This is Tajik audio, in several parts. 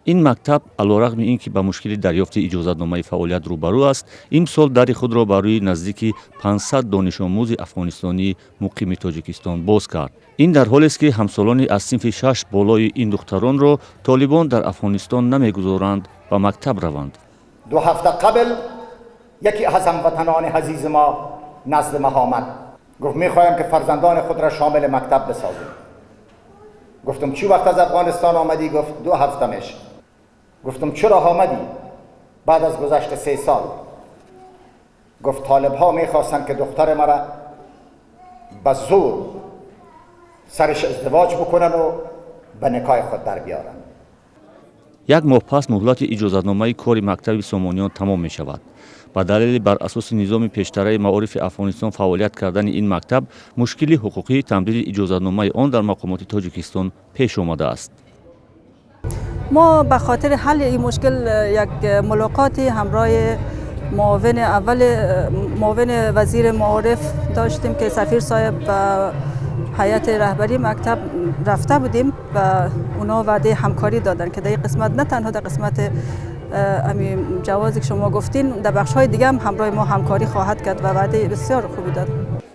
Ин мактаб, алорағми ин ки ба мушкили дарёфти иҷозатномаи фаъолият рӯбарӯ аст, имсол дари худро ба рӯи наздики 500 донишомӯзи афғонистонии муқими Тоҷикистон боз кард. Ин дар ҳолест, ки ҳамсолони аз синфи шаш болои ин духтаронро толибон дар Афғонистон намегузоранд ба мактаб раванд. 2 هفته قبل یکی از هموطنان عزیز ما نزد ما آمد، گفت میخوایم که فرزندان خود را شامل مکتب بسازیم. گفتم چی وقت از افغانستان آمدی؟ گفت 2 هفته میشه. گفتم چرا آمدی بعد از گذشت 3 سال؟ گفت طالب ها میخواستند که دختر مرا به زور سرش ازدواج بکنن و به نکاح خود در بیارن. Як моҳ пас муҳлати иҷозатномаи кори мактаби Сомониён тамом мешавад. Ба далели бар асоси низоми пештараи маорифи Афғонистон фаъолият кардани ин мактаб, мушкили ҳуқуқии тамдиди иҷозатномаи он дар мақомоти Тоҷикистон пеш омадааст. ما به خاطر حل این مشکل یک ملاقاتی همراه معاون اول معاون وزیر معارف داشتیم که سفیر صاحب و هیئت رهبری مکتب رفته بودیم و اونا وعده همکاری دادن که در این قسمت، نه تنها در قسمت امی جوازی که شما گفتین، در بخش های دیگه هم همراه ما همکاری خواهد کرد و وعده بسیار خوبی داد.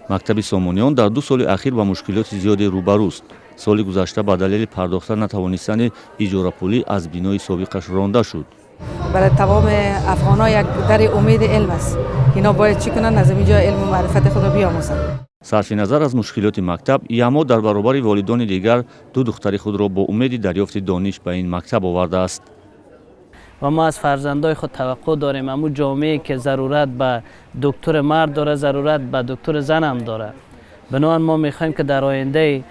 Мактаби Сомониён дар 2 соли ахир ба мушкилоти зиёде рӯбарӯст. Соли гузашта ба далели пардохта натавонистани иҷорапулӣ аз бинои собиқаш ронда шуд. برای تمام افغان ها یک در امید علم است. اینا باید چی کنن؟ از اینجا علم و معرفت خود را بیاموزند. Сарфи назар аз мушкилоти мактаб, Ямо дар баробари волидони дигар ду духтари худро бо умеди дарёфти дониш ба ин мактаб овардааст. و ما از فرزندای خود توقع داریم امو جامعه که ضرورت به دکتر مرد داره، ضرورت به دکتر زن هم داره. بنابراین ما میخوایم که در آینده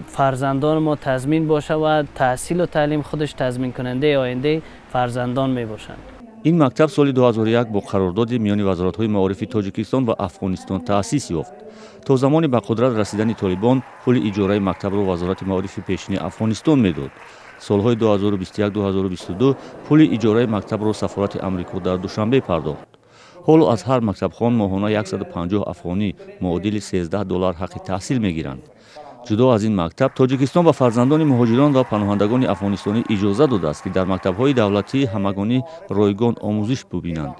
فرزندان ما تضمین باشه و تحصیل و تعلیم خودش تضمین کننده آینده فرزندان می باشند. Ин мактаб соли 2001 бо қарордоди миёни вазоратҳои маорифи Тоҷикистон ва Афғонистон таъсис ёфт. То замони ба қудрат расидани толибон пули иҷораи мактабро вазорати маорифи пешини Афғонистон медод. Солҳои 2021-2022 пули иҷораи мактабро сафорати Амрико дар Душанбе пардохт. Ҳоло аз ҳар мактабхон моҳона 150 афғонӣ, муодили 13 доллар, ҳаққи таҳсил мегиранд. Ҷудо аз ин мактаб, Тоҷикистон ба фарзандони муҳоҷирон ва паноҳандагони афғонистонӣ иҷоза додааст, ки дар мактабҳои давлатии ҳамагонӣ ройгон омӯзиш бубинанд.